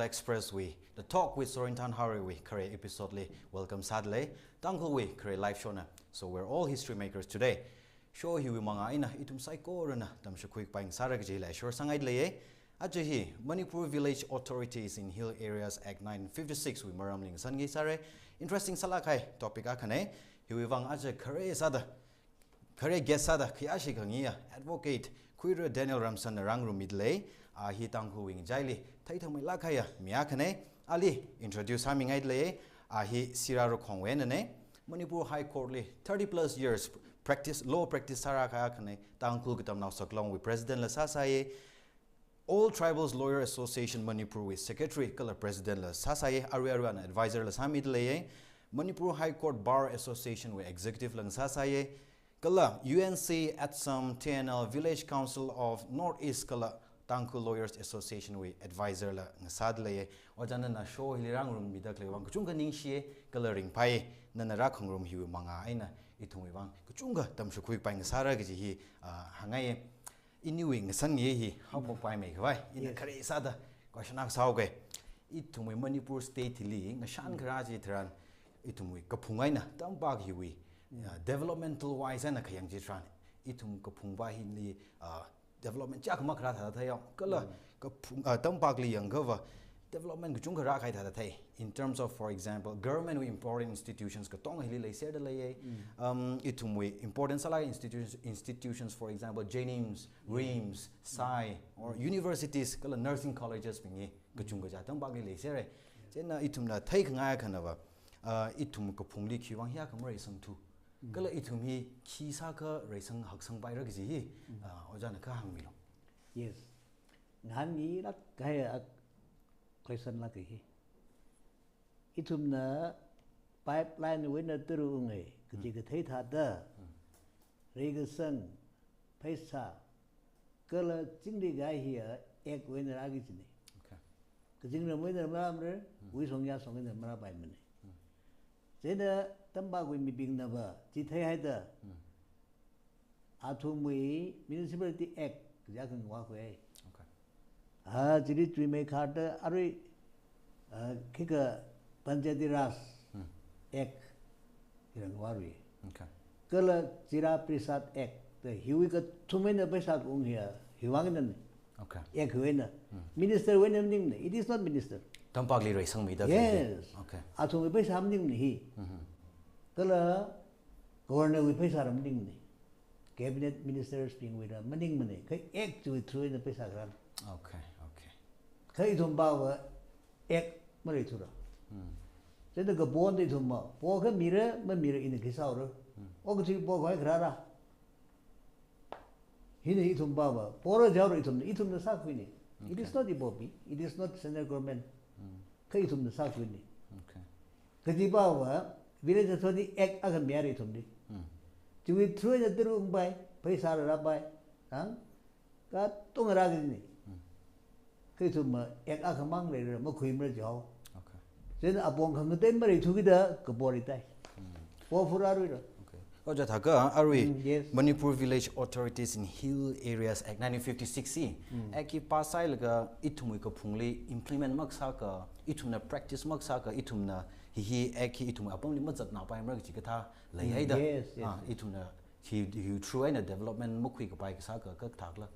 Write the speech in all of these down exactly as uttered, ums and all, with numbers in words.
Express wui The Talk with Sorinthan Haureiwui khare episode li welcome sādalei, Tangkhulwui khare live show na. So we're all history makers today. Show hiwui mangā eina ithum saikorana tamshakhui kapai ngasāra kaji hila assure sāngaidalei. Aja hi Manipur Village Authorities in Hill Areas Act nineteen fifty-six wui maramli ngasāngaisāra. Interesting sālāk kahai topic akhana. Hiwui vang aja khare sāda, khare guest sāda khayāshi khangayi advocate Khuira Daniel Ramsan na rāngarummidalei. A hi Tangkhulwui ngachaili theithangmeilāk kahaiya mi akhana. Ali introduce sāmingaidalei. A hi Sira Rakhongwui einana. Manipur High Court li thirty plus years practice, law practice sārākahai akhana. Tangkhul Katamnao Saklongwui president la sāsāya. All Tribals Lawyer Association Manipur wui secretary kala president la sāsāya. Arui aruina advisor la sāmidalei. Manipur High Court Bar Association wui executive la ngasāsāya. Kala U N C, ATSUM, T N L, Village Council of North East kala Tangkhul Lawyers Association wui advisor la ngasādalei. Ojā nana show hili rāngarummida khalei vang kachungkha ningshiya kala ringphāya. Nana rākhangarum hiwui mangā eina ithumwui vang kachungkha tamshakhui kapai ngasāra kaji hi, ah, hāngngaiya. Iniwui ngasānngayi hi haophokpaimei khavai ina Yes. khare sāda question akha sāuga. Ithumwui Manipur state hili ngashan kharā chitharan ithumwui kaphung eina tampak hiwui, uh, developmental wise eina khayang chitharan ithum kaphung va hili, uh, development chiyākha makharā thāda thei yao. Kala kaphung, uh, tampakli yangkhava development kachungkha rākahai thāda thei. In terms of, for example, government wui important institutions katonga hili leiserdalei. Um, ithumwui important sālāk institutions, institutions, for example, JNIMS, RIMS, SAI, or universities kala nursing colleges bing hi kachungkha chi tampakli leisera. Chieina ithumna theikhangai akhanava, uh, ithum kaphungli khiwui vang hiyākha mareisangthu. Kala ithum hi khi sākha reisang haksangpaira kaji hi, uh, ojāna kha hāngmilu. Yes. Ngahānngilāk kahai a question lāk hi. Ithumna pipeline wui eina tara ungngai, kaji kathei thāda, reikasang, pheisā, kala chingri kahai hiya act wui eina rāki kajina. Okay. Kazingramwui eina marāmara, wuishong yāshongwui eina marāpaimana. Chieina tampakwui mibingnava chi theihaida, athumwui Municipality Act kaja khangwa khui. Okay. A, chili chuimeikharda arui, a, khikha Panchayati Raj Act hi rāngwa rui. Okay. Kala Jila Parishad Act, da hiwui kathum eina pheisā ung hiya, hiwui vang eina. Okay. Act wui eina. Minister wui eina maningmana. It is not minister. Tampakli reisangmida. Yes. Okay. Athumwui pheisā maningmana hi. Kala Governor wui pheisāla maningmana. Cabinet ministers bingwuila maningmana. Kha act wui through eina pheisā kharāna. Okay, okay. Kha ithumpava act mareithura. Chieina kapona ithumva, pokha mira, mamira ina khi sāura. Okathui pokhavai kharāra. Hina ithumpava, pora jihaora ithumna, ithumna sākhuina. It is not ibopi, it is not central government. Kha ithumna sākhuina. Okay. Kajipava, Village Authority Act akha mihaira ithumli. Chiwui through eina tara ungpai, pheisāla rāpai. Ang, katonga rākajina. Kha ithumva act akhamang leira, makhuimara jihao. Okay. Chieina apong khangatei mareithu kida kapori tai. Pophura ruira. Okay. Ojā thākha arui, yes, Manipur Village Authorities in Hill Areas Act nineteen fifty-six hi. Act hi pass sāhailaga ithumwui kaphungli implement makasākha, ithumna practice makasākha, ithumna hi hi act hi ithumwui apamli mazatnapaimara kaji kathā leihaida. Yes, yes, yes. Ithumna hi, hi through eina development makhui kapai kasākha, kathākhala.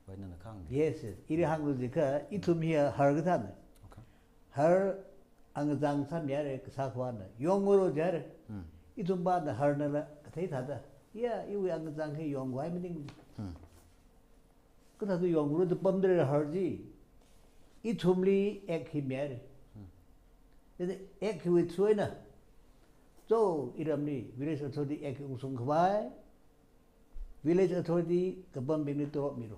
Wai nana kahāng. Yes, yes. Ili hānglu jiakha, ithum hiya har kathāna. Okay. Har angachang sāmihaira kasā khavāna. Yongngailu jihaira. Ithumpana harnala kathei thāda. Ya, iwui angachang hi yongkhavai maning. Kathāda yonglu da pamdalei har chi. Ithumli act hi mihaira. Then act hiwui through eina. So, iramli, Village Authority Act ungshung khavai. Village Authority kapambingli torop milu,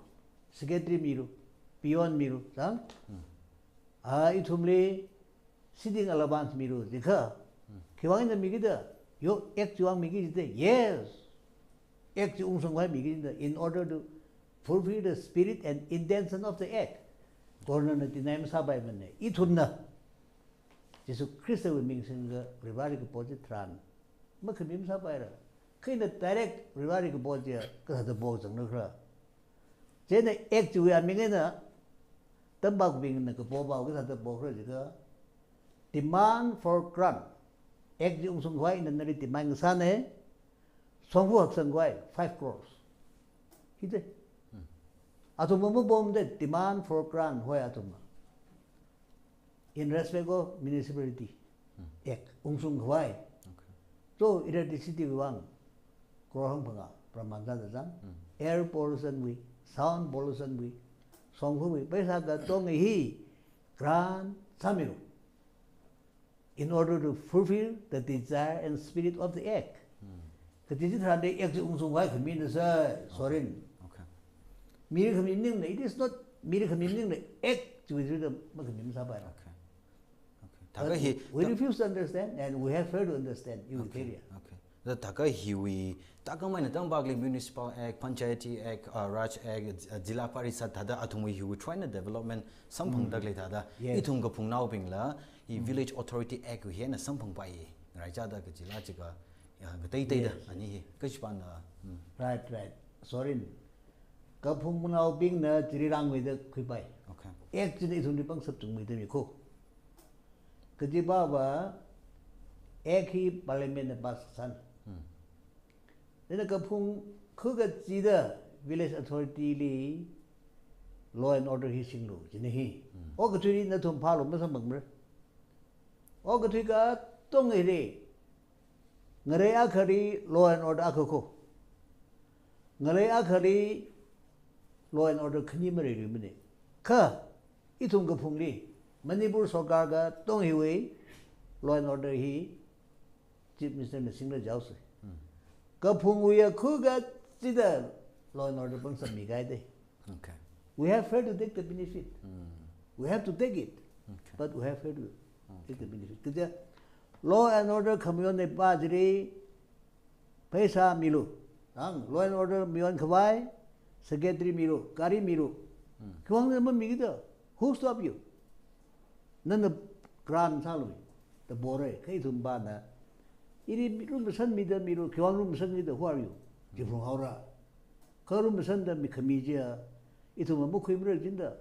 secretary milu, peon milu, sang? A, ithumli sitting allowance milu, jiakha. Khiwui vang eina miki da, yo, act chiwui vang miki jida, yes. Act chi ungshungkhavai miki jida, in order to fulfill the spirit and intention of the act. Governor na deny masāpaimana, ithumna. Jesu Christawui ming singlaga Varivarāli kapo chitharan makhami masāpaira. Kha ina direct Varivarāli kapo chiya kathāda po zanglu khala. Chieina act chiwui aming eina Tambaibingna kapo pao kathāda pokhala jiakha, demand for grant. Act chi ungshung khavai ina nali demand ngasāna, shongfa haksang khavai five crores. Hithāda. Hmm. Athumva mapomda demand for grant hoi athumva. In respect of municipality. Hmm. Act ungshung khavai. Okay. So, electricity wui vang, crore hangphangā, praman sāda zang. Hmm. Air pollution wui, sound pollution wui, shongfawui, paisa katonga hi grant sāmilu. In order to fulfill the desire and spirit of the act. Hmm. Kaji chitharan da act chi ungshung khavai khamina sā, Sorin. Okay. Mili khami maningla, it is not mili khami maningla, act chiwui chida makhami masāpai. Okay. Okay. But thākha hi, we ta- refuse to understand and we have failed to understand, you will Okay. tell you. Okay. Da thākha hiwui, thākha maina Tambaikli Municipal Act, Panchayati Act, uh, Raj Act, uh, Zilla Parishad thāda athumwui hiwui through eina development samphangda Mm. khalei thāda. Yes. Ithum kaphungnaobingla, hi Mm. Village Authority Act wui hi eina samphangpai, ngaraichāda kajila jiakha, ya, kateiteida, Yes. ani hi, kachipana, mm. Right, right. Sorin. Kaphungnaobingna chili rāngmeida khuipai. Okay. Act china ithumli pangshap chungmeida mi kho. Kajiva va, act hi Parliament na pass sāna. Hmm. Chieina kaphung khuga chida village authority li law and order hi singlu, china hi. Hmm. Okathuili nathum phālu masamphangmara. Okathui katonga hili, ngalei akhali law and order akha kho. Ngalei akhali law and order khani maleiluimana. Kha, ithum kaphungli, Manipur sarkar katonga hiwui law and order hi Chief Minister na singlajihaosa. Hmm. Kaphungwui ya khuga chida law and order pangshap mikahai da. Okay. We have failed to take the benefit. Hmm. We have to take it. Okay. But we have failed to take the Okay. benefit. Kaja law and order khamayonnaopa chili paisa milu. Ang, law and order mayon khavai, secretary milu, gari milu. Hmm. Khiwuivang mamikida, who stop you? Nana grant sālu, da pora, kha ithum pana. Ili mi-, lumashanmida milu, khiwuivang lumashanmida, who are you? Jiphung haora. Kha lumashanda mi khami chiya, ithum makhuimara jinda.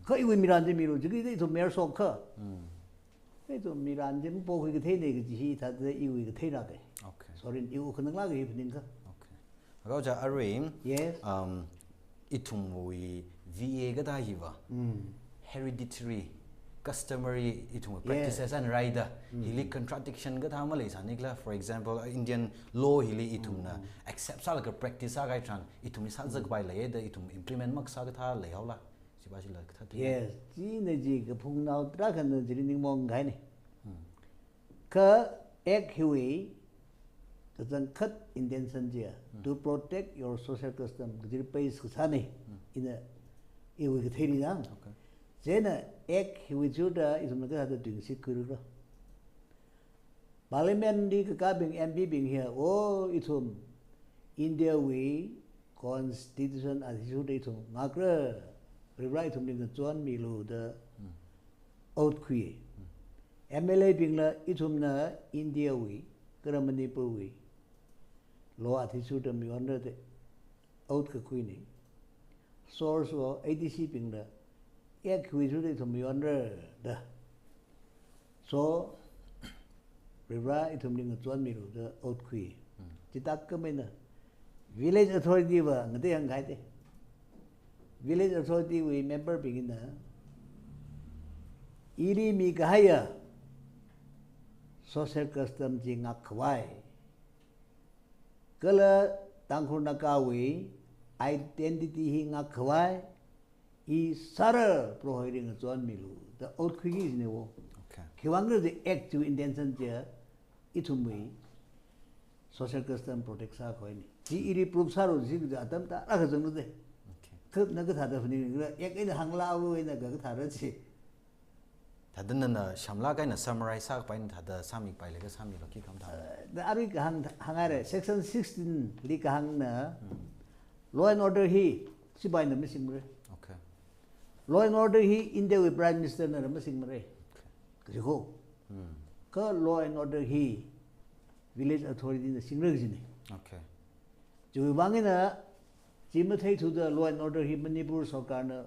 Kha iwui milan chi milu, chikida ithum mayar shok kha. Hmm. Kha ithum milan chi mapokhui katheina kaji hithāda iwui katheina kai. Okay. Sorin, iwui khanang lāka hi phaningkha. Okay. Aga ojā arui, Yes. um, ithumwui V A kathā hiva, Mm. hereditary, customary ithumwui Yeah. practices eina rāida, Mm. hili contradiction kathā maleisānikhala, for example, uh, Indian law hili ithumna Mm. accept sālaga practice sākahai tharan, ithumli sāzakpai Mm. leida, ithum implement makasā kathā leihaola, chiva chila kathā thei. Yes, china chi kaphungnao tarākhana chili ningmaong kahaina. Mm. Kha act hiwui kachangkhat intention chiya, Hmm. to protect your social custom, kaji base kasāna, Hmm. ina iwui katheina. Okay. Chieina act hiwui chida ithumna kathāda tuingashit khuirukra. Parliament li kakābing M P bing hiya, o ithum India wui constitution athishurda ithum ngakra, Varivara ithumli ngachonmilu da Hmm. oath khui. Hmm. M L A bingla ithumna India wui, kala Manipur wui law athishurda mayonra da oath kakhuina. Source va A D C bingla act wui chida ithum mayonra da. So, Varivara ithumli ngachonmilu da oath khui. Hmm. Chithākha maina village authority va ngatei hāngkahai da. Village authority wui member bingna ili mikahaiya social custom chi ngak khavai, kala Tangkhul Nagawui identity hi ngak khavai, i sāra Proho ili ngachonmilu da oath khuiki kajina wo. Okay. Khiwuivang kaji act chiwui intention chiya, ithumwui social custom protect sākhavai ni. Chi ili proof sālu chi kaja atam tarākha zanglu da. Okay. Kha na kathāda phaningkhala, act eina hānglu eina ka kathāra chi. Thāda nana shamlāk eina summarize sākapai, thāda sāmikapai leiakha sāmilu, khi khamathā. Eh, da arui kahāng, hānghaira, section sixteen li kahāngna, Hmm. law and order hi sipaina masingmara. Okay. Law and order hi India wui Prime Minister nala masingmara. Okay. Kaji kho. Hmm. Kha law and order hi village authority na singra kajina. Okay. Chiwui vang eina, chi matheithuda law and order hi Manipur sarkarna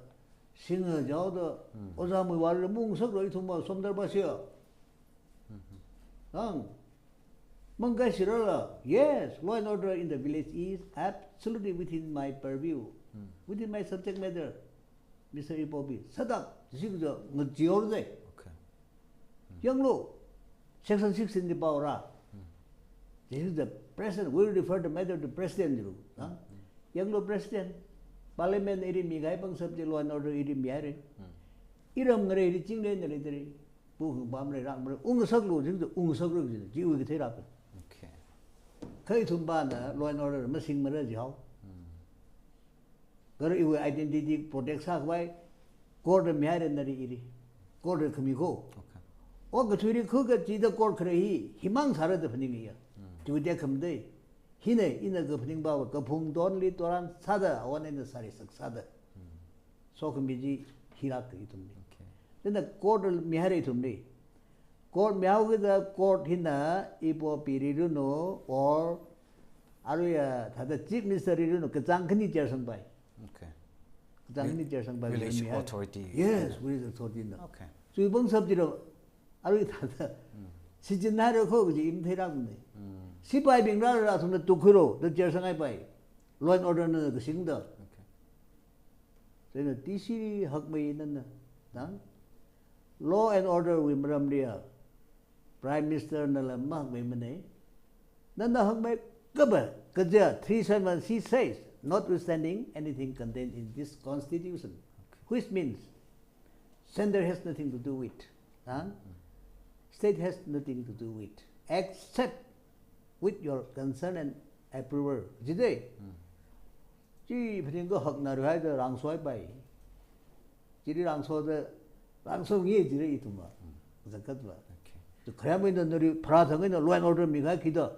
Singhaoda, ojā muivāli mung sakra ithumva somdar ba siya. Ang, mangkai sirala, yes, law and order in the village is absolutely within my purview, within my subject matter, Mister Ipopi. Sadak, jikja, ngajior de. Okay. Yanglu, section sixteen di paora. This is the president, we refer the matter to president jiru. Ha? Yanglu president, parliament iri mikahai pangshap chi law and order iri mihaira. Iram ngare iri chingre nare tare. Pu hung pamre rang mare. Ungsaklu, jikja ungsaklu jikja. Jiwui kathei rap. Okay. Kha ithum pana law and order masingmara jihao. Kha iwui identity protect sākhavai, court mihaira nari iri. Court khami ko. Okay. O kathuili khu kachida court khare hi, himang sāra da phaningiya. Chiwui tekhamatei. Hina, ina kaphaning ba, kaphung tonli toran sāda, awan ina sāri sak sāda. Sokhami chi hilak ithumli. Okay. Then the court mihaira ithumli. Court mihaokida court hina Ipopi riranu or aruiya thāda chief minister riranu kachāng khani chair sangpai. Okay. Kachāng khani chair sangpai. Village authority. Yes, village authority na. Okay. Chiwui pangshap chira arui thāda. Sichin haira kho kaji matheiramne. Sipaibing rāra athumna tukkhuiro, da chair sanghaipai. Law and order na kasingda. Okay. Chieina D C hakmei nana, dang? Law and order wui maramliya, Prime Minister nala mahakmeimane. Nana hakmei kaba, kaja three seven C says, "Notwithstanding anything contained in this constitution," which means center has nothing to do with, dang? State has nothing to do with, except with your consent and approval. Jide? Chi phaning kahak na ruhaida rāngsoi pai. Chili rāngsoda, rāngsongi chili ithumva. Zakatva. Okay. Tu khayamwui na nari pharāthang eina law and order mikahai khida.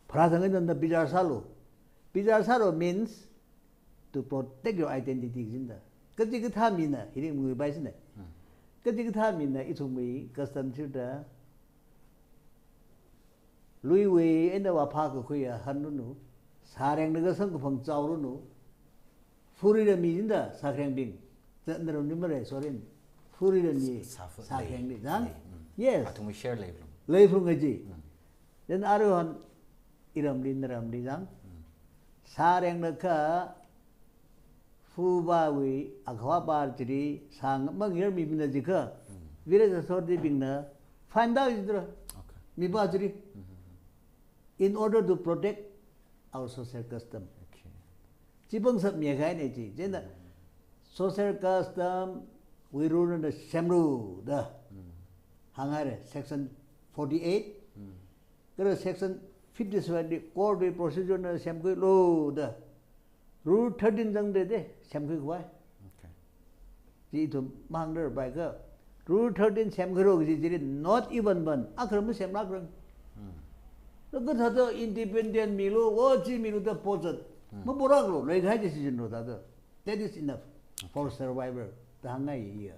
Pharāthang eina na bichar sālu. Bichar sālu means to protect your identity jinda. Kachikathā mina, hili nguipai sine. Kachikathā mina ithumwui custom chida. Luiwui eina vāphā kakhuiya hanranu, sārenglaga samkaphang chaoranu, furira mi jinda sākhrengbing, zatnaram ni mare, sorry, furira mi, sāfu-, sākhrengbing, lei, dang? Lei, mm. Yes. Athum share lei phalung. Lei phalung kaji. Mm. Then aruihon iramli naramli dang. Mm. Sārenglakha, Fubawui akhava par chili sāng mangir mi mina jikha, village authority bingna find out jidra. Okay. Mipa chili. In order to protect our social custom. Okay. Chi pangshap miya kahaine chi. Chieina social custom wui rule na semlu da. Hānghaira section forty-eight. Kala section fifty-seven li court wui procedure na semkhuilu da. Rule thirteen zangde de, semkhui khavai. Okay. Chi ithum mahāngrar bai kha. Rule thirteen semkhuilu kaji chili not even one. Akhara masemlākrang. Hmm. Laga thāda independent milu, o chi milu da pozat. Hmm. Maporaklu, leikahai decision lo thāda. That is enough for survival. Da hāngngai ya.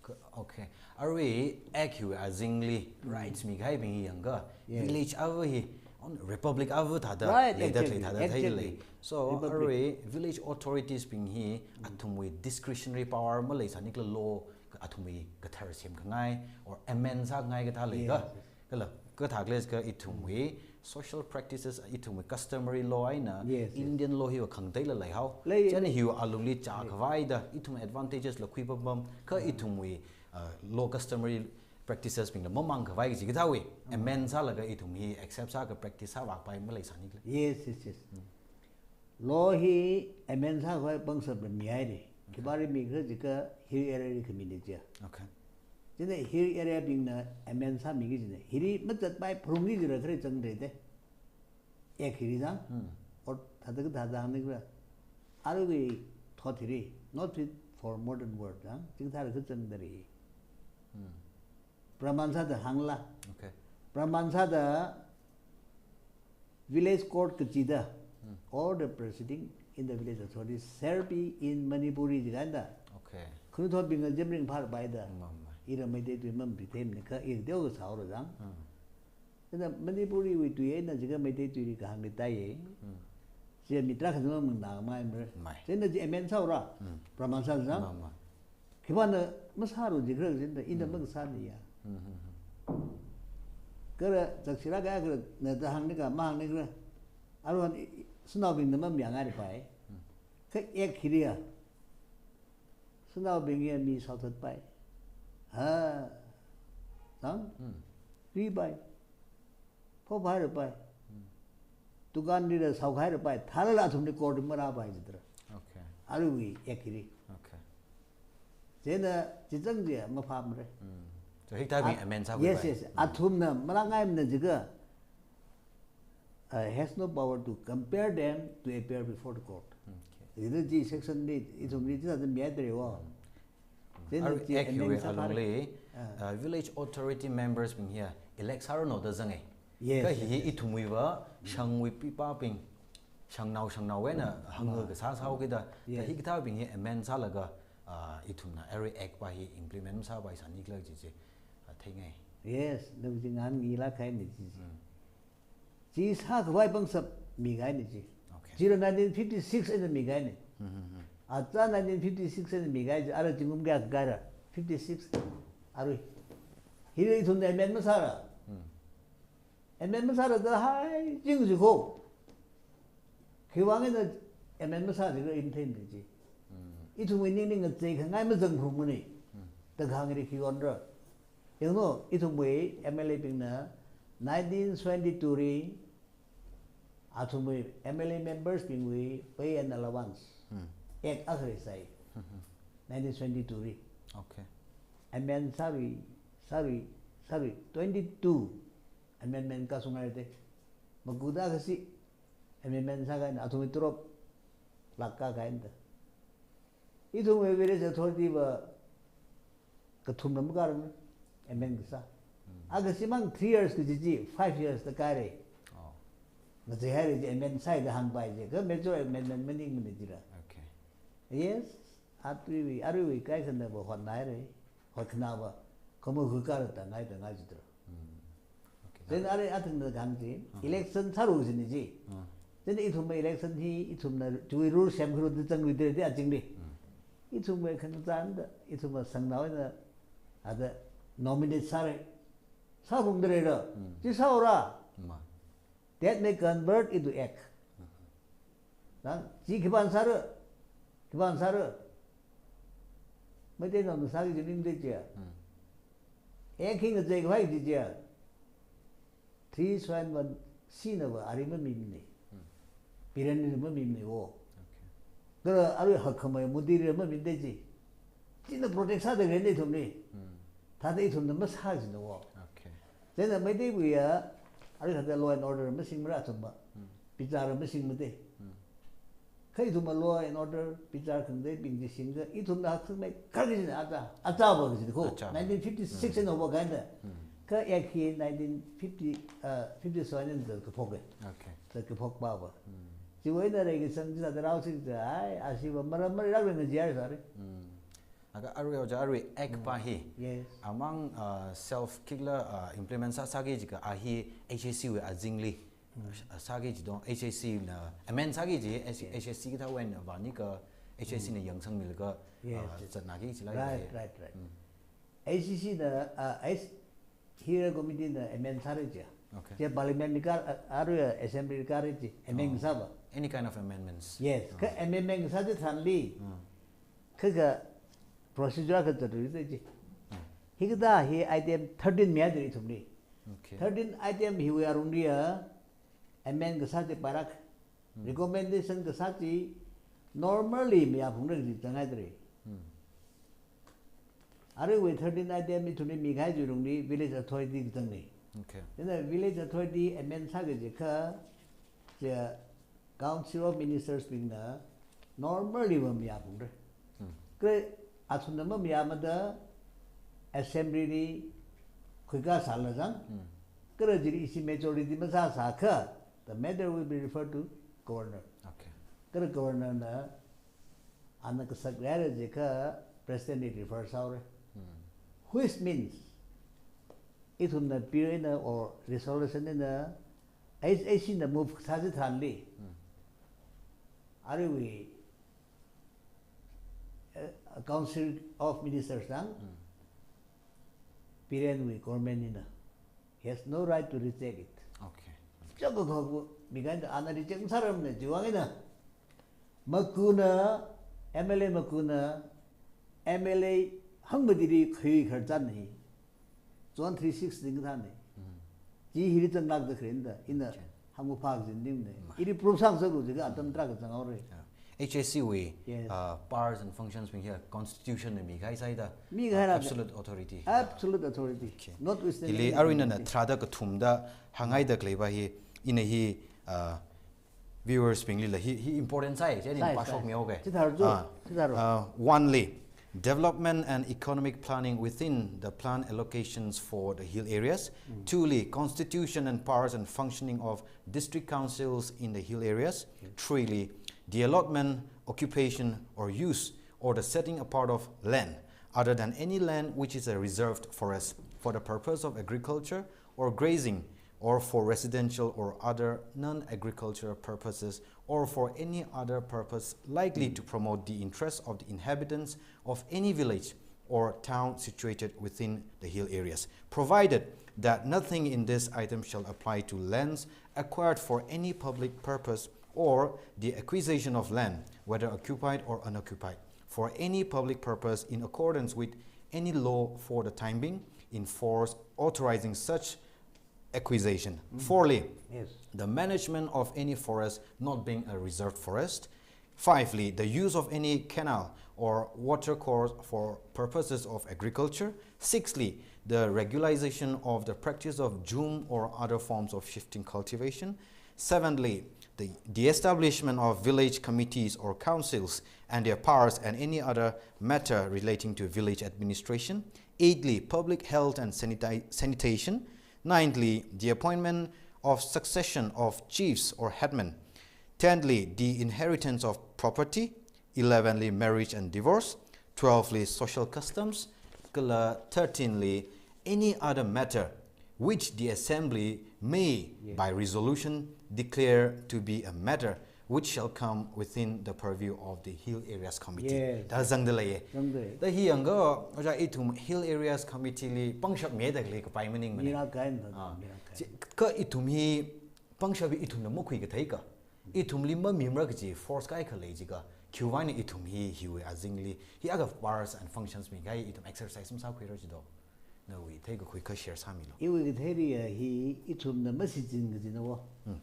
K-, okay. Arui Act hiwui azingli rights mikahaibing hi yangakha, yes, village ava hi, on republic ava thāda, right, leida, exactly, thāda thei lei. Exactly. So, republic. Arui village authorities bing hi, mm, athumwui discretionary power maleisānikhala law, athumwui kathar semkhangai, or amend sāngai kathā lei, yes, ka? Yes. Kala, kathā khalei kha ithumwui social practices, ithumwui customary law eina, yes, yes, Indian law hiva khangateila leihao. Lei, chieina lei. Hiwui alungli chā, lei, khavaida, ithum advantages la khuipam pam, kha, mm, ithumwui, uh, law customary practices bingla mamāng khavai kaji kathāwui, mm, amend sālaga ithum hi accept sākha practice sāvāpai maleisānikhala. Yes, yes, yes. Mm. Law hi amend sākhavai pangshap la mihaira. Okay. Khipāli mikhala jiakha hill area li khami ni chiya. Okay. Chieina hill area bingna amend sāmiki kajina. Hili mazatpai pharungki kajila khare zangde de. Act hili zang. Hmm. Or thāda kathā zangnikhala. Aruiwui thot hili, not fit for modern world, ha? Chikathāla kazang dari. Hmm. Praman sāda hāngla. Okay. Praman sāda village court kachida, hmm, all the proceeding in the village authorities shall be in Manipuri jikanda. Okay. Khanuithotbingna jemring phar bai da. Ma, ma. Ira Meitei tui maphithei manikha, ira teo kasā ora zang. Hmm. Chieina Manipuri wui tui eina jiakha Meitei tuili kahāng li taiye. Hmm. Chi mi tarākha zangmang nangmai mre. Mai. Chieina chi amend sāhaora. Mm. Praman sāzang. Ma, ma. Khipāna masāra jikra jida, ina Mm. mang sāniya. Mm, mm, mm. Kara chak sira kaya kara na ta hāngni ka, mahāngni kara. Aruihon i, i, sanaobingna mamayāngaira pai. Mm. Kha ek hiriya. Sanaobing ya mi saothat pai. Ha. Sang? Mm. Ri pai. Phophaira pai. Mm. Dukan rida saokhaira pai. Tharala athumli court marā pai jidra. Okay. Aruiwui ek hiri. Okay. Chieina chi zang chi maphāmre. Mm. So, hikathā bing Ah, amend sā yes, yes. Mm. Athumna marāngaimana jikha, uh, has no power to compel them to appear before the court. Okay. Hithāda chi section li, ithumli chi sāda miya dre wo. Mm. Chieina Aru chi ek amend hiwui sāphāra. Alungli, Ah. uh, village authority members bing hiya elect sāranu da zanga. Yes, Kha yes, hi yes. ithumwui va, shangwui pipabing, shangnao, shangnao eina hānga Ma. kasā sāhaokida, Yes. hikathābing hi amend sālaga, ah, ithumna arui act pa hi implement masāpai sānikhala chi chi, ah, theingai. Yes, nang chi ngahān ngila kahaina chi chi. Mm. Chi sākhavai pangshap mingaina chi. Okay. Chila nineteen fifty-six eina mingaina. Mm-hmm. Aja nineteen fifty-six eina mingai chi, ara zingkum kayākha kahaira? Fifty-six. Arui. Hili ithumna amend masāra. Mm. Amend masāra da hai jing jikho. Khiwui vang eina amend masā jikra ina theida chi. Mm. Ithumwui ningli ngacheikhangai mazangphungmana. Mm. Da kahāng ri khi onra. Yanglu, ithumwui M L A bingna nineteen seventy-two li, athumwui M L A members bingwui pay and allowance. Mm. Act akha leisai. Mm-hmm. Nineteen seventy-two li. Okay. Amend sāra, sāra, sāra, twenty-two amendment kashungngai te. Makuda kashi amendment sākahaina, athumwui torop lāk kākahaina da. Ithumwui village authority va kathumna makāra, amend kasā. Mm. A kashimang three years kaji chi, five years da kāra. Oh. Ngacheihaira chi amend sāi da hāngpai chi, kha major amendment maningmana jira. Okay. Yes, aruiwui, aruiwui kaikhana va hotnāhaira. Hotkhanā va, khamu hu kara ta ngai ta ngai jidra. Mm. Okay. Then are athang na gang chi, Mm. election sāra jina chi. Mm. Then ithum election hi, ithumna chui rule semkhuira da zangluidalei da azingli. Mm. Ithumwui khangachān da, ithumva shangnao eina, ada nominate sāra. Sāphungdalei ra. Mm. Chi sāhaora. Ma. That may convert into act. Mm-hmm. Nang, chi khipāna sāra, khipāna sāra. Meiteinaona sāki kaji maningmana chi. Mm. Act hi ngacheikhavai kaji chi. Three seven one C na va ari mamimana. Mm. Birenli mamimana wo. Okay. Kha arui hakkhamei Modi li mamimana chi. China protect sāda renda ithumli. Mm. Thāda ithumna masā jina wo. Okay. Chieina Meiteiwui ya, arui thāda law and order masingmara athumva. Mm. Bichar masingmate. Mm. Kha ithumva law and order, bichar khangateibing chi singda, ithumna hakkhameikhar kajina aja, aja va kajina kho. Aja. Nineteen fifty-six Mm. eina hova kahaina. Mm. Kha act hi nineteen fifty, uh, fifty-seven eina kaphok e. Okay. Kaphok pa va. Mm. Chiwui eina reikasang chi sāda rao sing chi, ai, ashi va maram marilāk rengajiyar sāra. Mm. Laga arui ojā arui act pa hi. Yes. Amang, uh, self khikhala, uh, implement sā, sāki jiakha a hi H A C wui azingli. Mm. Uh, sāki jidong H A C na amend sāki ji, H-, Yes. H A C kathā wui eina vāni kha H A C Mm. na yangsangmilaga, Yes, uh, yes. zatnāki jilai Right, hi. Right, right. Mm. H A C na, uh, H-, Higher Committee na amend sāra chi. Okay. Chi Parliament li kar, a-, arui Assembly li kar chi, amend Oh. sāva. Any kind of amendments. Yes, Oh. kha amendment sā chitharanli. Mm. Kha kha procedure kha zatluida chi. Mm. Hikathā hi item thirteen miya diri ithumli. Okay. Thirteen item hiwui alungli ya, amend kasā chi parak. Hmm. Recommendation kasā chi normally mayāphungra kaji zangngaidalei. Hmm. Aruiwui thirteen item ithumli mikahai chi alungli village authority kazangna. Okay. Chieina village authority amend sāki jiakha, chi Council of Ministers bingna normally va mayāphungra. Hmm. Kha athumna mamayāmada assembly li khuikasāla zang. Hmm. Kha chili ishi majority masāsākha, the matter will be referred to governor. Okay. Kha governor na ana kasak leira jiakha president li refer sāhaora. Hmm. Which means, ithumna bill eina or resolution eina H A C na move sā chitharanli, Hmm. Aruiwui, eh, Council of Ministers lang, Birenwui government nina. He has no right to reject it. Okay. Chakka khaku, mi kaida ana reject sāramna, chiwui vang eina. Makuna, M L A makuna, M L A hangmati ri khui kharchan hi. Zone three six ding thani. Chi hili zang lak da kren da, ina Okay. hangmu phak zin ding ne. Ili proof sang sa ru jiga atam track zang aure. Yeah. H A C wui, Yes. uh, powers and functions bing hi constitution na mikahai sāhaida. Mikahai ra- Absolute authority. Absolute authority. Okay. Notwithstanding Hili anything. Arunana tharāda kathumda hānghaida khalei pa hi, ina hi, uh, viewers bingli la hi, hi important sāi, chieina Sāi, pāshok sāi. mihaoga. Chithar chu, Ah, chithar chu. Uh, onely, development and economic planning within the plan allocations for the hill areas. Twoly, constitution and powers and functioning of district councils in the hill areas. Threely, the allotment, occupation or use or the setting apart of land other than any land which is a reserved forest for the purpose of agriculture or grazing or for residential or other non-agricultural purposes or for any other purpose likely to promote the interests of the inhabitants of any village or town situated within the hill areas, provided that nothing in this item shall apply to lands acquired for any public purpose or the acquisition of land, whether occupied or unoccupied, for any public purpose in accordance with any law for the time being in force authorizing such acquisition. Fourly, Yes. the management of any forest not being a reserved forest. Fively, the use of any canal or water course for purposes of agriculture. Sixthly, the regularization of the practice of jhum or other forms of shifting cultivation. Seventhly, the, the establishment of village committees or councils and their powers and any other matter relating to village administration. Eighthly, public health and sanita- sanitation. Ninthly, the appointment of succession of chiefs or headmen. Tenthly, the inheritance of property. Eleventhly, marriage and divorce. Twelvely, social customs. Kala thirteenly, any other matter which the assembly may, Yes. by resolution, declare to be a matter which shall come within the purview of the Hill Areas Committee. Yes. Da zangda leiya. Zangda lei. Da hi yangakha, ojā, ithum Hill Areas Committee li pangshap mida khalei kapai maningmana. Mirākahaina, Ah. Mirākahaina. Chi, kha ithum hi pangshap hi ithumna makhuikathei kha, ithumli mamimara kaji force kaikha lei jiakha, khiwuivang eina ithum hi, hiwui azingli, hi akha powers and functions mikahai ithum exercise masākhuira jido. Nawui theikakhui kha share sāmilu. Iwui katheili ya hi ithumna mashichin kajina wo. Hmm.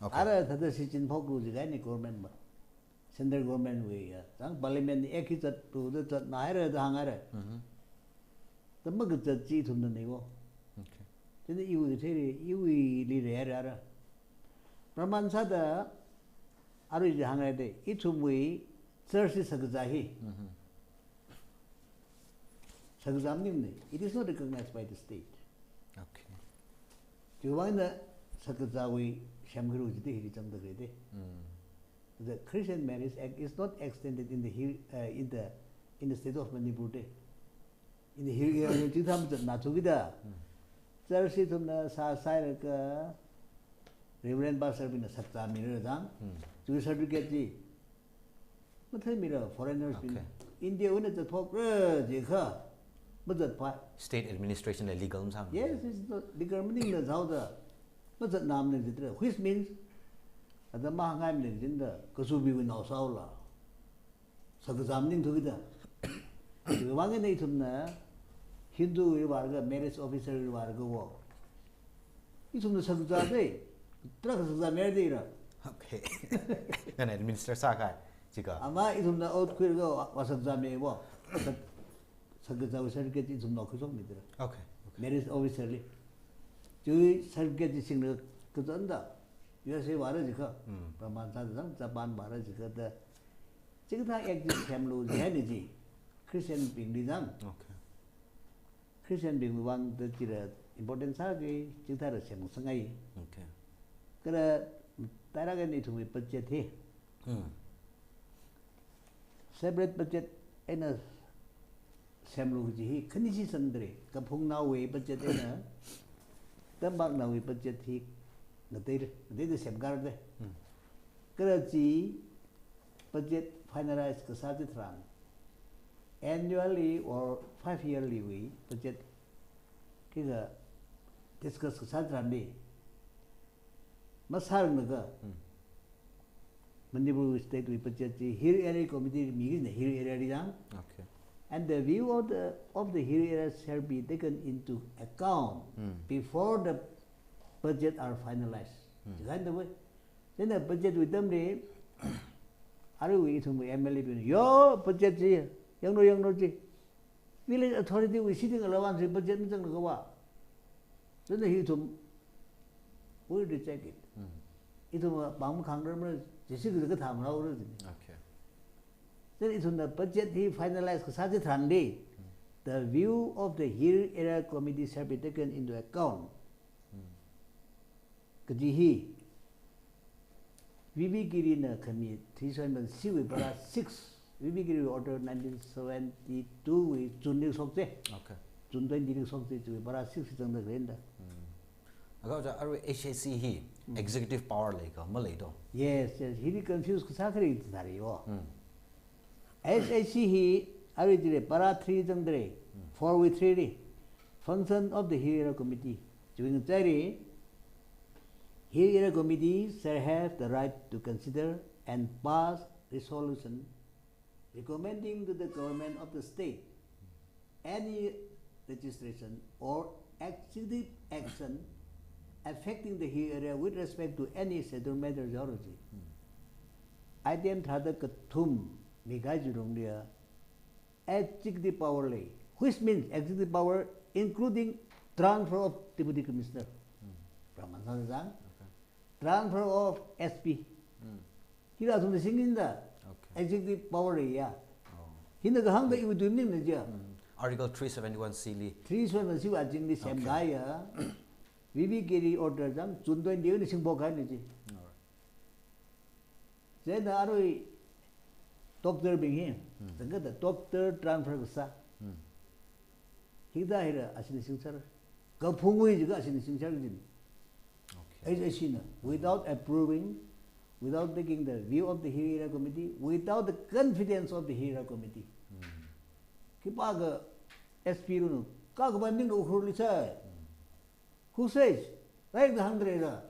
Okay. Ara thāda shichin phoklu jiakha eina government ma. Central government wui ya. Zang parliament ni act hi zatlu da zatna haira da hānghaira. Mhm. Da makazat chi ithumna nei wo. Okay. Chieina iwui katheili, iwuili leihaira ara. Praman sāda, arui chi hānghaira da, ithumwui church hi shakazā hi. Mhm. Shakazā maningmana, it is not recognized by the state. Okay. Chiwuivang eina shakazāwui semkhuilu jida hili zangda khalei da. Mm. The Christian Marriage Act is not extended in the hill, uh, in the, in the state of Manipur da. In the hill area, chithā mazatna thukida. Mm. Church ithumna sā sāhailaga, Reverend Pastor bingna shakazā mira zang. Mm. Chiwui certificate chi matheimira, foreigners bing. Okay. India wui eina zatphokra jiakha mazatpai. State administration la legal masāmana. Yes, it's not legal maningla zaoda. Mazatna maning jida. Which means, ada mahāngngai maning jida, kazubingwui nao sāhaola. Shakazā maningthu kida. Chiwuivang eina ithumna Hindu wui vālaga, marriage officer wui vālaga wo. Ithumna shakazā da, tarākha shakazā mira da ira. Okay. Nana administer sākahai, jiakha. Ama ithumna oath khuilaga vā, vā shakazā mi wo. Shak-, shakazāwui certificate ithumna khuishokmida. Okay, okay. Marriage officer li. Chiwui certificate chi singlaga kazanda. U S A vāra jiakha. Hmm. Praman sāda zang, Japan vāra jiakha da. Chikathā act chi semlu jihaina chi. Christian bingli zang. Okay. Christian bingwui vang da chila important sāki, chikathāla semngasakngai. Okay. Kala, tarākha eina ithumwui budget hi. Hmm. Separate budget eina semlu kaji hi khani chi sandre, kaphungnaowui budget eina, tampaknaowui budget hi ngateira, ngateida semkar da. Hmm. Kala chi, budget finalize kasā chitharan, annually or five yearly wui budget khikha discuss kasā chitharanli masāranglaga, Manipur state wui budget chi Hill Area Committee mikajina, Hill Area li jang. Okay. And the view of the, of the Hill Area shall be taken into account before the budget are finalized. Chikaina wui. Chieina budget wui atamli, aruiwui ithumwui M L A bing, yo, budget chi, yanglu, yanglu chi, village authority wui sitting allowance wui budget mazanglakha va. Chieina hi ithum, we reject it. Ithum pāng makhangrarmara, jisi kathā kathā maraora jina. Okay. Chieina ithumna budget hi finalize kasā chitharanli, the view of the Hill Area Committee shall be taken into account kaji hi V B Giri na khami three seven C wui para six, V B Giri order nineteen seventy-two wui June li shoksa. Okay. June twenty li shoksa, chiwui para six zangda khalei da. Aga ja arui H A C hi executive power lei ka malei do? Yes, yes. Hili confuse kasā khalei tharai yo. H A C hi arui jire para three zangdalei, four wui three li. Function of the Hill Area Committee. Chiwui ngachaili, Hill Area Committee shall have the right to consider and pass resolution recommending to the government of the state any legislation or executive action affecting the Hill Area with respect to any scheduled matter, geology. Item tharāda kathum mikahai chi lungli executive power lei, which means executive power including transfer of deputy commissioner. Brahman Sangzang, transfer of S P. Hila athumna singda. Okay. Executive power ya. Oh. Hina kahāngda iwui tui maningna jiya. Article three seventy-one C li. Three seventy-one C wui azingli semkahaiya. V B Giri order jang June twenty wui eina singphok kahaina ji. Alright. Chieina arui doctor bing hi, zangkada doctor transfer kasā. Hikathā hila ashina singser. Kaphungwui jiakha ashina singser jin. Okay. H A C na, without approving, without taking the view of the Hill Area Committee, without the confidence of the Hill Area Committee. Khipākha S P luna, ka kapan ning ka Ukhrul li sai. Who says? Right, hāngdalei ra.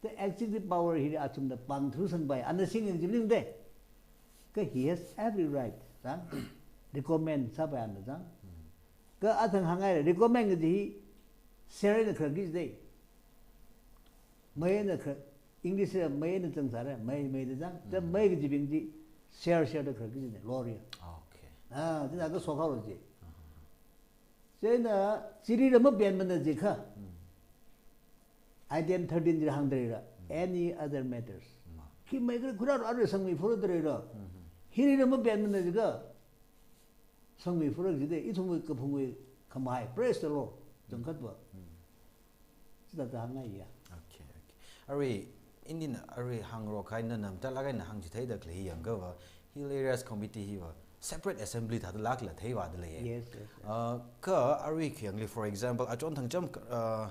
The executive power hi athumna pāng thru sangpai, ana sing yang jibling de. Ka he has every right, zang. Recommend sāpai ana zang. Ka athang hāngngai, recommend kaji hi, share na kharki de. Mai na khar, English ra mai na zang sāra, mai, mai da zang. Da mai kajibing chi, share, share da kharki de, Gloria. Okay. Ah, chieina ka sokhao ji. Chieina, chili ra mapenmana jiakha. Item thirteen chili hāngdalei ra. Any other matters. Khi mai khala khura ro arui sangmi phura dalei ra. Hili ra mapenmana jiakha. Sangmi phura ji de, ithumwui kaphungwui khamahai. Praise the Lord. Zangkhat va. Chithāda hāngngaiya. Okay, okay. Arui, inin arui hāngrok kahaina namtalak eina hāngchitheida khalei yangkha va, Hill Areas Committee hi va, separate assembly thāda lākla theiva dalei. Yes, yes, yes. Uh, ka arui khayangli, for example, achon thangcham, uh,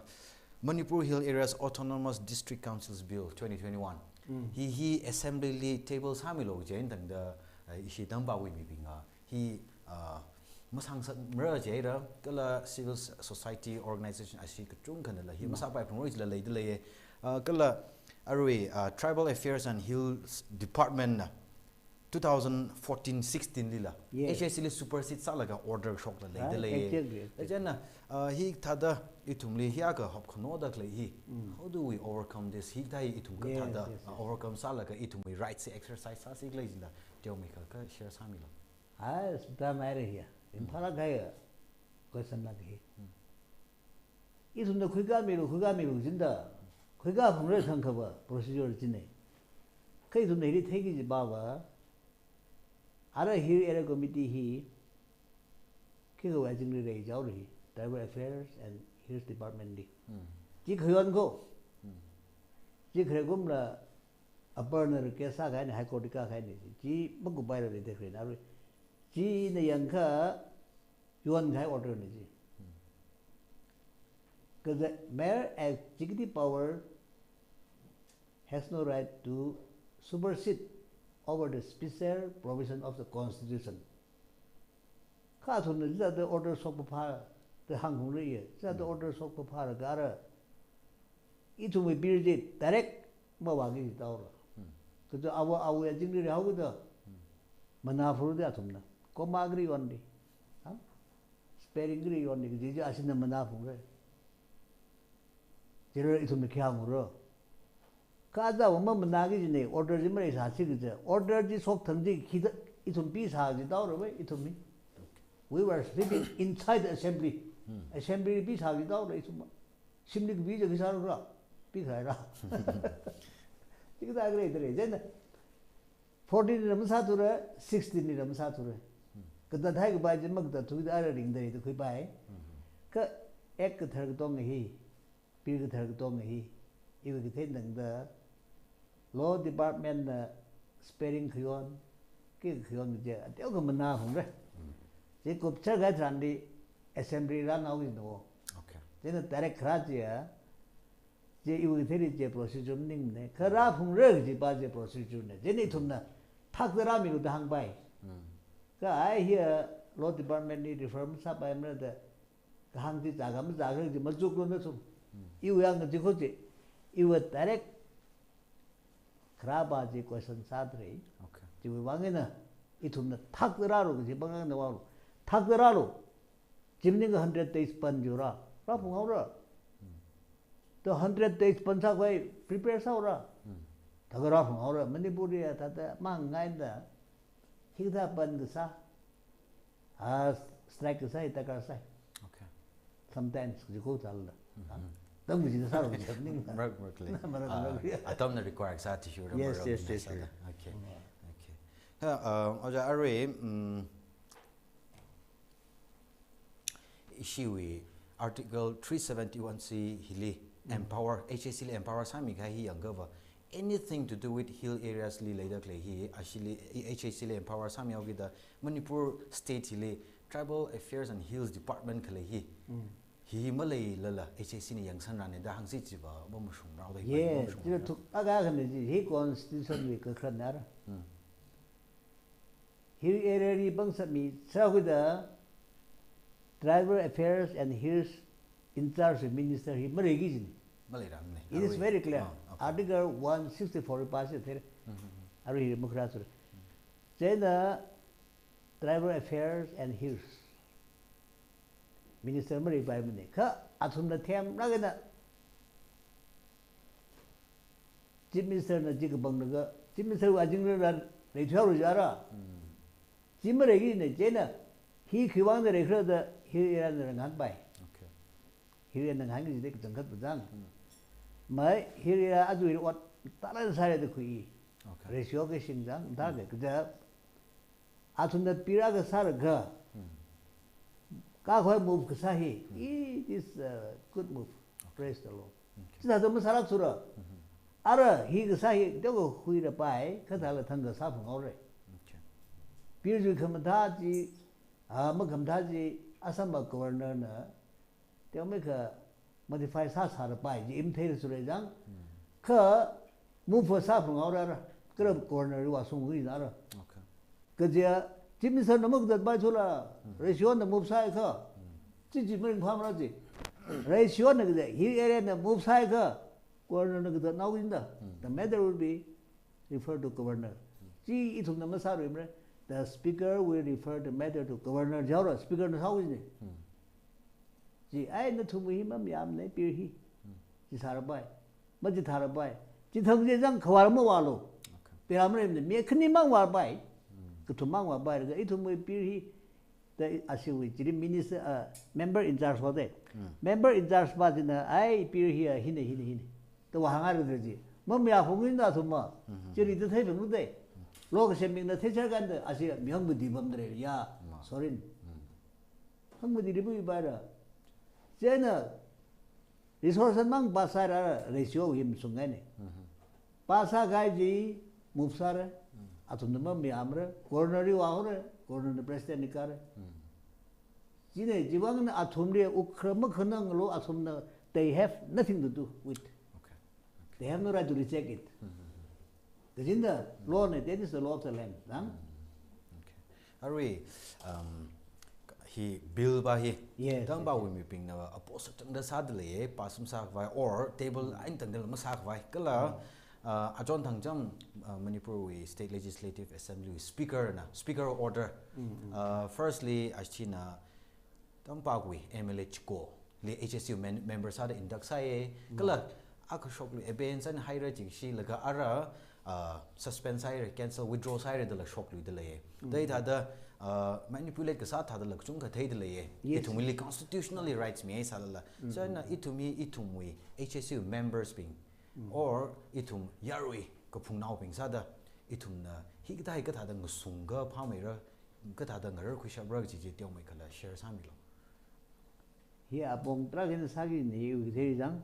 Manipur Hill Areas Autonomous District Councils Bill twenty twenty-one. Hi, hi assembly li table sāmilu jin tangda, uh, ishi tampawui mibing a, hi, ah, masāngasakmara jira, kala civil s-, society organization ashi kachungkhana la, hi masāpai phungroi jila leida leiya. Ah, kala arui, ah, Tribal Affairs and Hills Department na two thousand fourteen sixteen lila. Yes. H A C li supersede sālaga order shokla leida leiya. Exactly, exactly. Chieina, ah, hithāda ithumli hi akha hopkhanoda khalei hi. How do we overcome this? Hithāda ithum kathāda, yes, yes, ah, overcome sālaga ithumwui rights exercise sāsi khalei jila, teomeikha ka share sāmilu. Ai, suda maira hiya. Imphal kahaiya question na hi. Ithumna khuikamilu, khuikamilu jinda. Khuikaphalungra khangkhava procedure china. Kha ithumna hili theiki jiva va. Ara Hill Area Committee hi, khikha wai jingri rei jaori hi. Tribal Affairs and Hills Department li. Chi khayon ko. Chi khare kumla Upper na case sākahaina, High Court li kākahaina, chi makupaila leida khalei na arui. China yangkha yonkahai order na chi. Kaja mere executive power has no right to supersede over the special provision of the constitution. Kha athumna chithāda order shokpapha da hāngkhangai, chithāda order shokpapha rākha ara, ithumwui peer chi direct mavāki jitaora. Kaja awui awui azingli rihao kada, manā phungda athumna. Comma kari yonli, ha? Spelling kari yonli, kaji chi ashina manā phungra. Chila ithumna khi hāngra? Kha aja va mamanāki kajina, order chi maleisāsi kaja. Order chi shokthang chi khi da, ithum pisā jitaora vai, ithum mi. We were sleeping inside the assembly. Assembly pisā jitaora ithum. Shimli kapi chi khi sāra, pikhaira. Chikathā khalei thālei, chieina fourteen li ram sāthura, sixteen li ram sāthura. Kathāda hai kapai chi makathāthuda ara ringda da khuipai. Kha act kathar katonga hi, peer kathar katonga hi, iwui kathei tangda law department na spelling khayon, khi khayon chi, ateokha manā phungra. Chi kupchar kahai tharanli assembly rānao kajina. Okay. Chieina direct kharā chiya, chi iwui katheili chi procedure maningmana. Kha rāphungra kajipa chi procedure na. Chieina ithumna thakda rāmilu da hāngpai. Kha ai hiya law department li refer masāpaimara da kahāng chi zākha mazākhala chi machuklu nathum. Iwui yang chi kho chi. Iwui direct kharāpa chi question sāthara. Okay. Chiwui vang eina ithumna thakda rālu kaji pangna vālu. Thakda rālu. Chi maningakha hundred days pan jira. Rāphunghaora. To hundred days pan sākhavai prepare sāhaora. Thakha rāphunghaora. Manipur li ya thāda mangaida. Hikathā pan kasā. Ah, strike kasā, darkar sai. Okay. Sometimes, kaji kho thāla. Tam kaji sāra kaji ning. Marak, marakli. Marak, ah, marak. Atamna require sā tissue. Yes, marak yes, yes, sāda. Yes. Okay. Okay. Ha, uh, Ojā arui, mm, ishiwui Article three seventy-one C hili empower, H A C li empower sāmikahai hi yangkha va, anything to do with hill areas li leida khalei hi, ashili, H A C li empower sāmihaokida, Manipur State hili Tribal Affairs and Hills Department khalei hi. Hi maleilala H A C na yangsanrana da hāngsi chiva, mamashungrao da hi. Yes, mamashungrao. Chila thuk, aga khana chi, hi constitution wui kakharan nara. Hill area li pangshap mi, sākhuida Tribal Affairs and Hills in charge minister hi maleiki kajina. Maleirangna. It is very clear. Oh, okay. Article one sixty-four li pāsi thāra. Arui hi makharā sura. Chieina Tribal Affairs and Hills minister maleipaimana. Kha athumna themlāk eina Chief Minister na chi kapanglaga, Chief Minister wui azingli rāra, leithuihaora jira. Chi maleiki kajina, chieina hi khiwuivang da leikhala da hill area na ngahānpai. Okay. Hill area na ngahānki kajida kachangkhat pachang. Mai hill area aja ot tara sāra da khui. Okay. Ratio kashing chang, da kaja athumna peer akha sālaga, kakhoi move kasā hi, it is a good move. Praise the Lord. Okay. Chithāda masālāk sura. Ara hi kasā hi, teokha khuilapai, kathāla thangkha sāphunghaora. Okay. Peer wui khamathā chi, ah, makhamathā chi, Assam wui Governor na, teomeikha modify sāsālapai, chi imthei sura jang. Kha move sāphunghaora, kala Governor wui vāshungkhui nara. Okay. Kaja, Chief Minister na makazatpai thula, ratio na move sāhaiakha. Chi chi maringphāmara chi. Ratio na kaja, hill area na move sāhaiakha, Governor na kazatnao kajina. The matter will be refer to Governor. Chi ithumna masāluimara. The Speaker will refer the matter to Governor jihaora, Speaker na sāhaokajina. Chi, ai nathumwui hi mamayāmana peer hi. Chi sālapai. Machithālapai. Chithang chi jang khavāla mavālu. Okay. Peer maleimana, mi khanimang vāpai. Kathummang vāpai, laga ithumwui peer hi, the, ashiwui chili minister, uh, member in charge va de. Member in charge va china, ai peer hi, ah, hina, hina, hina. Da vāhānga da chi. Mamayāphungkajina athumva. Chili da theiphunglu de. Law kasembingna theichar kanda, ashi mihāng madi pamdalei ya. Sorry. Hāngmadi ribuipaira. Chieina resource mang pass sāra, ratio hi mashungngaina. Pass sākahai chi move sāra. Athumna mamayāmara, Governor li vāhaora, Governor na President li kāra. Chieina chiwuivangna athumli ukra makhananglu athumna, they have nothing to do with. Okay. Okay. They have no right to reject it. Kajinda law ne, that is the law of the land. Nang? Okay. Arui, um, hi bill pa hi. Yes, Tang yes, pa yes. Wui mibingna oppose tangda sāda leiya, pass masākhavai, or table ain tangda masākhavai. Kala, uh, achon thangcham, uh, Manipur wui State Legislative Assembly wui Speaker na, Speaker order. Uh, firstly, achina, Tangpakwi M L A chiko li H S U men- member sāda induct sāya. Kala akha shoklu abeyance haira jingshi laga ara, uh, suspend sāhaira, cancel, withdraw sāhaira dala shoklu dala ye. Dai thāda, uh, manipulate kasā thāda la kachungkha theida leiya. Yes. Ithumli constitutionally rights mi sālala. So na ithumwui, ithumwui H S U members bing or ithum yarui kaphungnaobing sāda ithumna hikathā hikathāda ngasungka phāmeira, kathāda ngarar khuishapra kaji chi teomeikhala share sāmilu. Hi apong tarākhana sāki ni yu thei jang.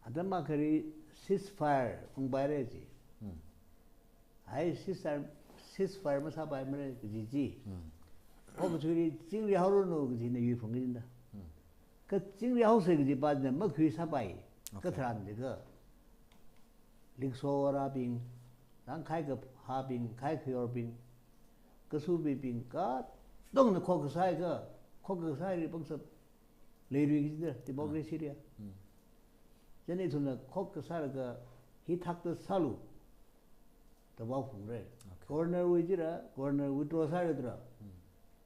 Atam akhali ceasefire ungpaira ji. Hai ceasefire, ceasefire masāpaimara kaji chi. Okathuili chingri haoranu kajina yuiphung kajinda. Kachingri haosa kaji pa jina makhui sāpai. Okay. Katharan jiakha Likso warabing, nang khai kahābing, khai khayorbing, kasubibing, katongna khok kasāakha, khok kasāli pangshap leirui kajida, democracy liya. Chieina ithumna khok kasālaga hithākda sālu, da vaophungra. Okay. Governor wui jira, governor withdraw sāra dra.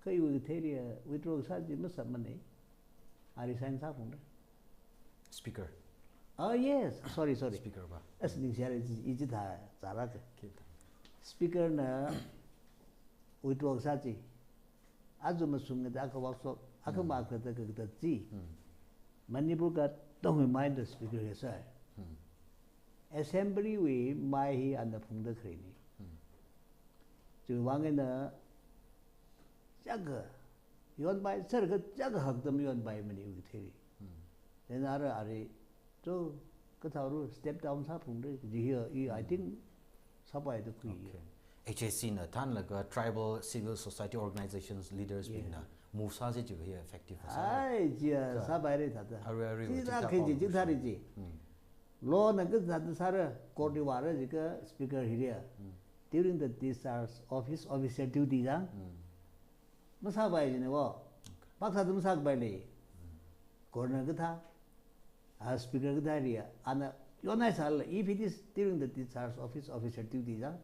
Kha iwui katheili withdraw kasā chi masāmana. A resign sāphungra. Speaker. Oh yes, sorry, sorry. Speaker pa. As ningshihaira, i chithā zāra ka. Kita. Speaker na withdraw kasā chi. Aja masungda akha workshop, akha makha da kakada chi. Manipur katongwui maida speaker hi sāi. Assembly wui mai hi ana phungda khalei ni. Chiwui vang eina chiyākha yonpai, sālaga chiyākha hakda mayonpaimana iwui katheili. Then ara ari, so, kathāru step down sāphungra, ji hi, I, I think, sāpaida khui. Okay. H S C na thānlaga tribal civil society organizations leaders Yeah. bingna move sāsi chi hi effective sā. Ai, ji a Ka- sāpaira thāda. Ari, ari, Chi wui da chithā khe ji pa chithāra ji. Law na kathāda sāra, court li vāra jiakha speaker hiliya. During the discharge of his official duty jang. Masāpai jina wo. Pak sāda masākapai lei. Governor kathā. A speaker kathā liya. Ana yonhai sālala, if it is during the discharge of his official duty jang.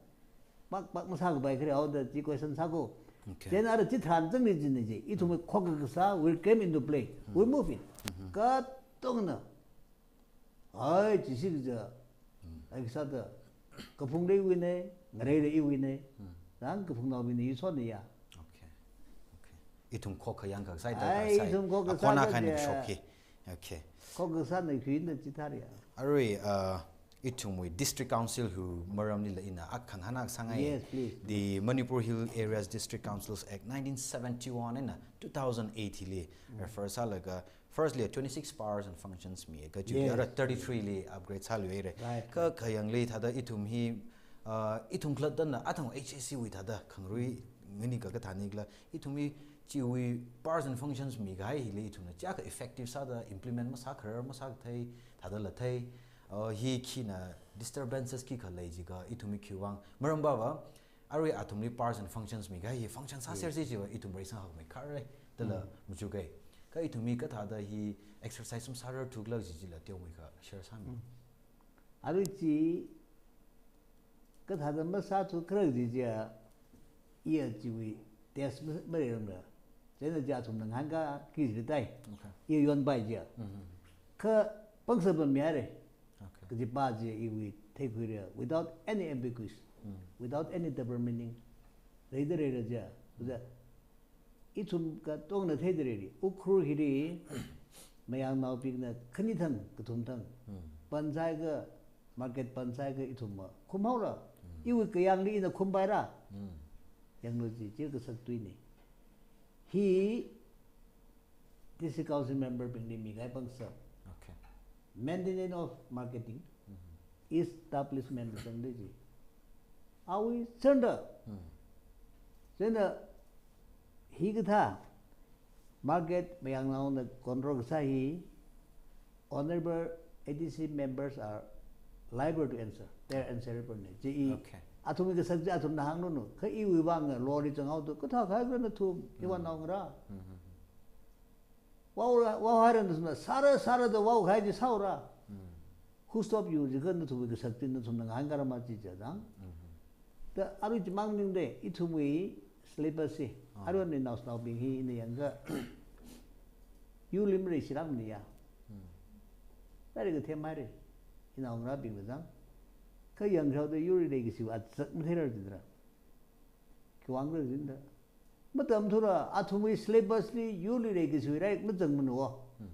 Pak, pak masākapai khalei haoda chi question sāko. Okay. Then ara chitharan changli jina ji. Ithumwui khok kasā will come into play. We move it. Katongna. Ai, chi si kaja. Ai, kasāda. Kaphungli iwuina, ngareili iwuina. Nang kaphungnaobingna isona ya. Okay. Okay. Ithum khok khayang kasā da Ai, kasā. ithum khok kasā Akhona da khan je. Shokhi. Okay. Khok kasāna khuina chithāra ya. Arui, uh, ithumwui District Council wui maramlila ina akhang hana sāngai. Yes, please. The Manipur Hill Areas District Councils Act nineteen seventy-one eina two thousand eight li refer sālaga firstly twenty-six powers and functions mi, kachiwui Yes. ara thirty-three li upgrade sāluira. Right. Ka khayangli thāda ithum hi, uh, ithum khalattana athang H S C wui thāda khangarui ngani ka kathānikhala ithum hi chiwui powers and functions mikahai hili ithumna chiyākha effective sāda implement masākharar masākathei thādala thei. Uh, hi khina disturbances khikha lei jiakha ithum hi khiwui vang. Maram pava, arui athumli powers and functions mikahai hi function sāsersi chiva ithum reisang hakmeikhara dala machukhai. Ka ithum hi kathāda hi exercise masārarthukhala ji chila teomeikha share sāmi. Arui chi kathāda masāthukhara ji jiakha, iya chiwui test ma, maleirangra. Chieina chi athumna ngahānkaki jida tai. Okay. Iya yonpai jiakha. Kha pangshap mihaira. Okay. Kaji pa chi iwui theikhuira, without any ambiguous, without any double meaning. Leida leira jiakha. Kaja ithum katongna theida leira. Ukhrul hili mayangnaobingna khani thang, kathum thang. Pansaiakha, market pansaiakha ithum ma khumhaora. Iwui kayāngli ina khumpaira. Yanglu ji, chi kasak tuina. Hi District Council member bingli mikahai pangshap. Okay. Maintenance of marketing, establishment sangda ji. Awui sangda. Chieina hikathā market mayangnaona control kasā hi, honorable A D C members are liable to answer. They're answerable ne. Chi i, okay, athumwui kasak chi athumna hānglonu. Kha iwui vang law li zanghaoda, kathā kahai khala nathum, iwui vang naongarā. Mm-hmm. Vao, vaohaira nathumna, sāra, sāra da vaokahai chi sāhaora. Mm. Who stop you? Jiakha nathumwui kasak chi nathumna ngahānkharā ma chi jādang. Mm-hmm. Da arui chimang maningde, ithumwui syllabus hi. Ah. Arui naoshinao bing hi ina yangakha, yurli mareishiram niya. Hmm. Lairik kathem haira. Inaongarābingna zang. Kha yangkhaoda yurli leikashi azak matheirar jidara. Khiwuivang khala jida, matamthura athumwui syllabus li yurli leikashi lairik mazangmana wo. Hmm.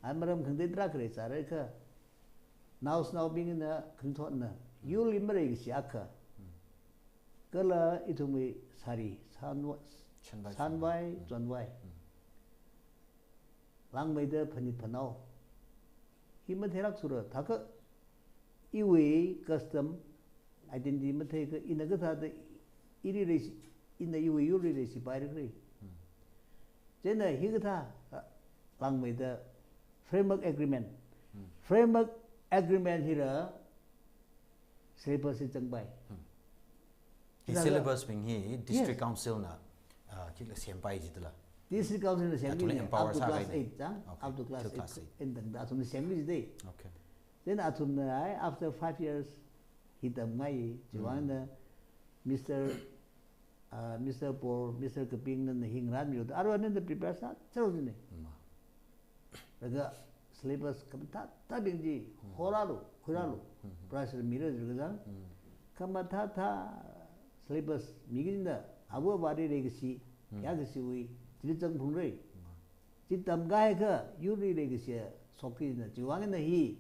Ai maram khangatei tarākha leisāra kha, naoshinaobingna khangathotna, hmm, yurli mareikashi akha. Hmm. Kala ithumwui sari, sānva-, shanvai, shanvai, hmm, chonvai. Hmm. Langmeida phanit phanao. Hi matheilākthura, thākha iwui custom, identity matheikha ina kathāda ili leishi, ina iwui yurli leishipaira khala. Hmm. Chieina hikathā, ah, langmeida framework agreement. Hmm. Framework agreement hila syllabus li zangpai. Hmm. Hi syllabus bing hi District, yes, Council na, ah, khikhala sempai jidala. District Council na semmi, athumli empower sākahai ne. Up to class eight, chang? Okay. Up to class eight. Till class eight. Eina tangda athumna semmi jida. Okay. Then athumna ai, after five years, hi tamngai, chiwuivang eina, hmm, Mister, ah, Mister Paul, Mister Kapingna hi ngarānmilu da, aruina da prepare sāchao jina. Ma. Laga syllabus khamathāthābing chi, hmm, horālu, khuirālu, hmm, hmm, prize mira jiakha zang. Hmm. Khamathāthā syllabus mi kajina, āva āvāli leikashi, hmm, kayākashiwui, chili zangphungra. Ma. Chi tamkahai kha, yurli leikashi shokki jina, chiwuivang eina hi,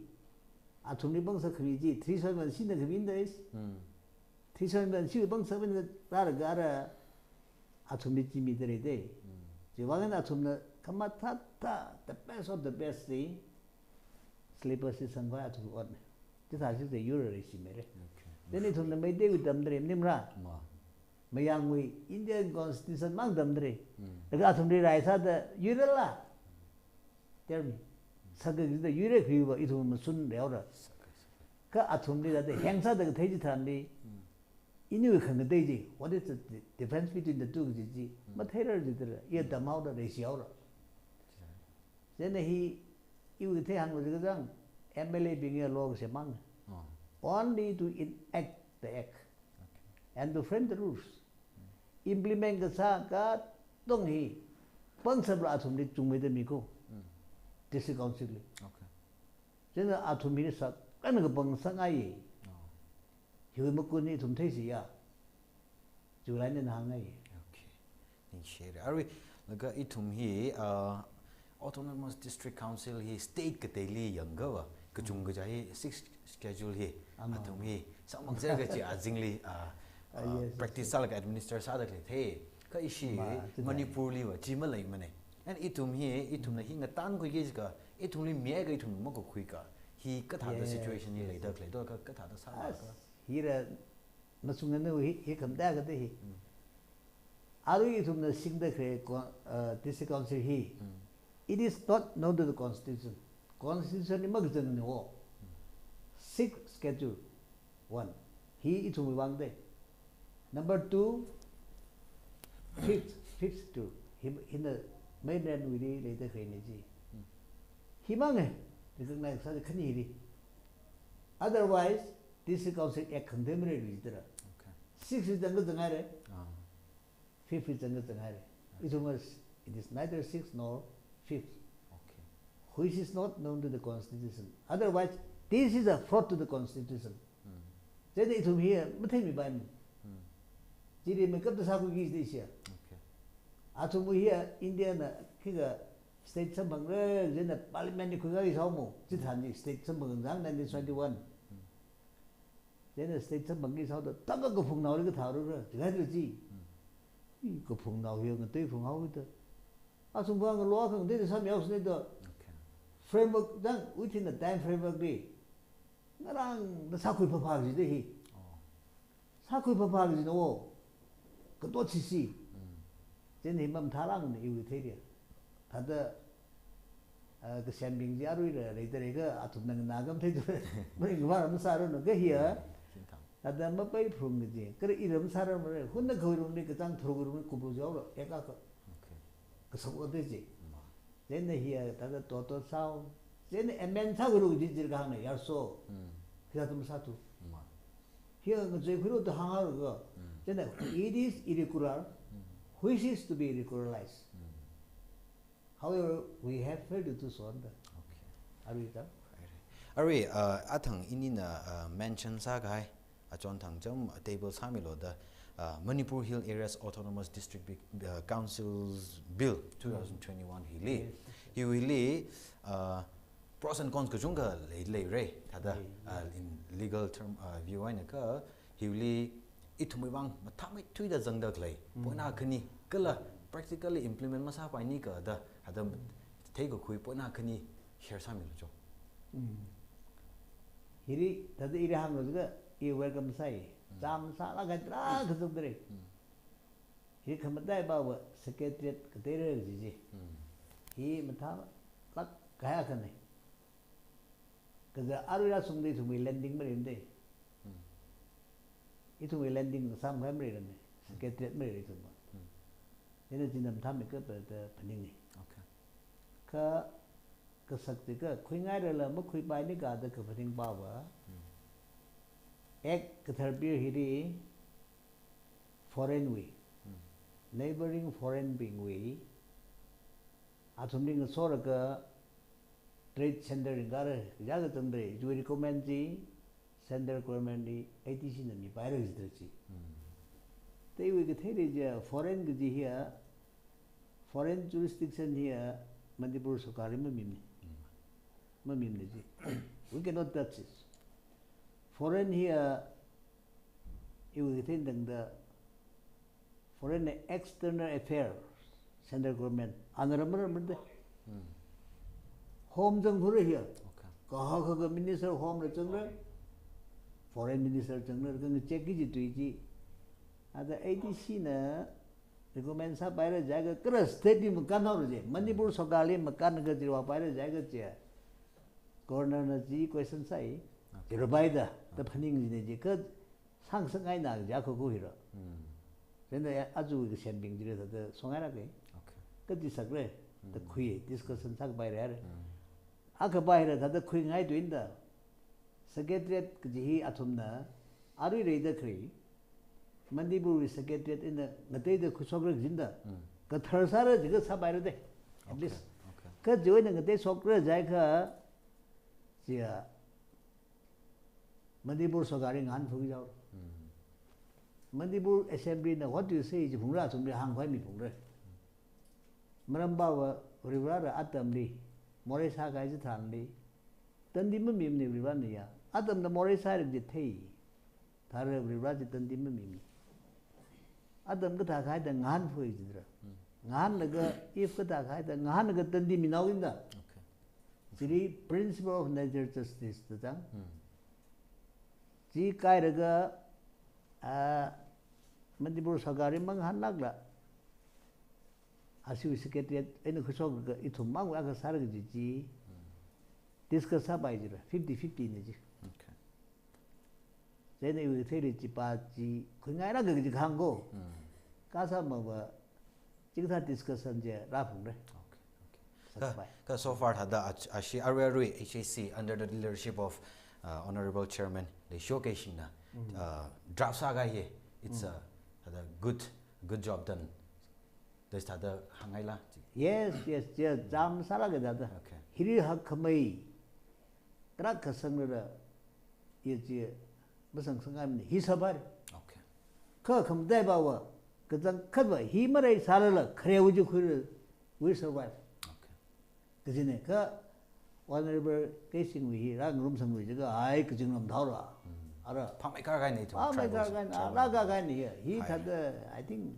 athumli pangshap khami chi, three seven one C na khami da is. Hmm. Three seven one C pangshap eina rālaga ara athumli chi midalei da. Hmm. Chiwuivang eina athumna khamathāthā, the best of the best chi syllabus li sangkhavai athum otna. Chithā chi yurli leishimeira. Okay. Then ithumna Meiteiwui tamdalei maningmara. Ma. Mayangwui Indian Constitution mang tamdalei. Hmm. Laga athumli rai sāda yuirala. Tell me. Sākakida yuira khuiva ithum mashun leora. Sāka, sāka. Kha athumli da heng sāda kathei chitharanli, hmm, iniwui khangatei chi, what is the di-, difference between the two kaji chi, hmm, matheirar jidara, i tamhaora, leishihaora. Chieina hi, iwui kathei hānglu jiakha zang, M L A bingwui law kasem mang. Oh. Only to enact the act. Okay. And to frame the rules. Implement kasā katonga hi pangshapla athumli chungmeida mi ko. Mm. District Council li. Okay. Chieina athum hili sākhanang kapang sāngai. Oh. Hiwui makunli ithum theishiya. July na hāngngai. Okay. Ningshire. Arui, laga ithum hi, uh, Autonomous District Council hi state kateili yangakha va, kachungkha chi hi Sixth Schedule hi, ama, athum hi sāmang sālaga chi azingli, uh, ah, uh, yes, yes, practice, yes, sālaga administer sāda khalei thei. Kha ishi, ma, chithā, Manipur li va chi maleimana. And ithum hi, ithumna hi ngatankhuiki jiakha, ithumli miakha ithum makakhuikha, hi kathāda, yes, situation hi, yes, leida khalei, to kha kathāda sālāka. As, hira, machungana hi, hi khamda kate hi. Mm. Arui ithumna singda khalei co-, uh, District Council hi. Mm. It is not known to the Constitution. Constitution li makazangna wo. Mm. Sixth Schedule, one. Hi ithumwui vang da. Number two, fifth, fifth Schedule. Hi, hina mainland wuili leida khaleina chi. Mm. Hi mang e, recognize sāda khani hili. Otherwise, District Council Act khangatei maleilui jidara. Okay. Six li zangkazang haira. Ah. Fifth li zangkazang haira. Okay. Ithumwui, it is neither six nor fifth. Okay. Which is not known to the Constitution. Otherwise, this is a fraud to the Constitution. Hmm. Chieina ithum hi matheimipaimana. Hmm. Chili makapta sākhuiki jida ishiya. Okay. Athum hi India na khikha state samphangra, chieina Parliament li khuikaki sāhaomo. Chitharan chi state samphang zang nineteen seventy-one. Hmm. Chieina state samphangki sāhaoda, thākha kaphungnaoli kathāra, jihaira chi. Hmm. I kaphungnao hi ngateiphunghaoda. Athum vang law khangateida sāmihaosa da. Okay. Framework zang, within the time framework li. Ngarāngda sākhui phāphā jida hi. Oh. Sākhui phāphā jina wo. Kato chisi. Mm. Chieina hi mamathālākmana iwui theida. Thāda Ah, kasembing chi aruila leida leiakha athumna nganā kha matheithu. Maringvāra masāranu kha hiya. Shinthang. Thāda mapai phrung kaji. Kha ira masāra mara. Hunna khawi rungli kachāng tharuk rungli kuplu jaora. Eka kha. Okay. Kasā ode chi. Ma. Chieina hiya thāda toto sound. Chieina amen sākhuilu kaji jirkahāngna yarso. Hmm. Khida tum sāthu. Ma. Hiya ngacheikhuilu da hānghaoakha. Hmm. Chieina it is irregular, Hmm. which is to be regularized. Hmm. However, we have failed to do so, da. Okay. Arui da. Arui, uh, athang inina, uh, mention sākahai, achonthang cham table sāmilu da, uh, Manipur Hill Areas Autonomous District Bi-, uh, Councils Bill two thousand twenty-one hili. Yes. Hiwuili, uh, pros and cons kachungkha lei, leira, thāda, Lei, uh, lei. in legal term, uh, view einakha, hiwuili ithumwui vang mathāmeithuida zangda khalei, Mm. point akhani, kala practically implement masāpaini kha da, hada theikakhui point akhani share sāmilu cho. Mm. Hili, thāda ira hānglu jiakha, I welcome sāi. Mm. Chām sālaga tarākha zangdalei. Mm. Hi khamataiva secretariat kateira jiji. Mm. Hi mathālāk kahai akhana. Kaja aruila sungda ithumwui landing marimde. Hmm. Ithumwui landing sāmkahai marirane. Hmm. Secretariat marira ithumva. Hmm. Chieina chi mathāmeikapa da phaningni. Okay. Kha kasak jiakha khuingairala makhuipaini kha da kaphaning pava. Hmm. Act kathar bill hili foreign wui, Hmm. neighboring foreign bingwui, athumli ngasoraga trade center ringkara, kaja kazangdalei, chiwui recommend chi central government li A D C na mipaira jidalei chi. Hmm. Teiwui katheili chi foreign kaji hiya, foreign jurisdiction hiya Manipur sarkarli mamimni. Hmm. Mamimni chi. We cannot touch it. Foreign hiya, iwui kathei tangda foreign external affairs, central government, ana ramra ramra de. Hmm. Home zangkhuira hiya. Okay. Kahak kahaka minister home la zangra, foreign minister zangra, kha ngacheiki kaji tui chi. Thāda A D C na recommend sāpaira jiakha kala state li makānhaora je. Manipur sarkarli makānakha chiwui vāpaira jiakha chi. Governor na chi question sāi. Okay. Chi rāpaida, da Okay. phaning jine chi. Kha sāngasakngaina jiakha khuira. Hmm. Chieina aja kasembing chila thāda songaira ke. Okay. Kha chi sakra, da Hmm. khui, discussion sākapaira. Hmm. Akha paira thāda khuingai tuinda. Secretariat kaji hi athumna, arui leida khalei, Manipur wui secretariat eina ngateida khuishokra kajina. Hmm. Kathar sāra jiakha sāpaira de. At Okay, least. okay. Kha chiwui eina ngateishokra jiakha, chiya, Manipur sarkarli ngahānphok jao. Hmm. Manipur Assembly na what do you say chi phungra, athumli hāngkhavai miphungra. Maram pava Varivarāna atamli morei sākahai chitharanli tandi mamimni Varivarāna ya. Atamna morei sāra kaji thei. Thāra Varivarā chi tandi mamimni. Atam kathā kahaida ngahānphok jidalei. Hmm. Ngahānlaga, if kathā kahaida ngahānlaga tandi minao inda. Okay. Chili principle of natural justice da zang. Hmm. Chi kailaga, ah, Manipur sarkarli mangahānlākla, ashiwui secretariat eina khuishokka ithum mangva kasāra kaji chi Hmm. discuss sāpai jila, fifty fifty na chi. Okay. Chieina iwui katheili chi pa chi khuingaira kaji kahāng ko. Hmm. Kasā mava, chikathā discussion chi rāphungra. Okay, okay. Sāpai. Kha, kha so far thāda ach-, ashi arui arui H A C under the leadership of, uh, Honorable Chairman Leishiyo Keishing na, Mm. uh, draft sākahai hi, it's Mm. a, thāda good, good job done. Thāda thāda hāngngaila. Yes, yes, yes. Chām sālaga thāda. Okay. Hili hakkhamei tarākha sangrara, ya chi masangsangmana, hi sāpaira. Okay. Kha khamataiva, kachangkhatva hi marei sālala, kharewui chi khuira, we survive. Okay. Kajina, kha Honorable Keishingwui hi rāngarumsangluiakha, ai, kaching lam thaora. Hmm. Ara. Phāmeikharkahaina ithum, Phāmeikharkahaina, tribalism, tribalism. Rākharkahaina hi. Hi Hai. thāda, I think,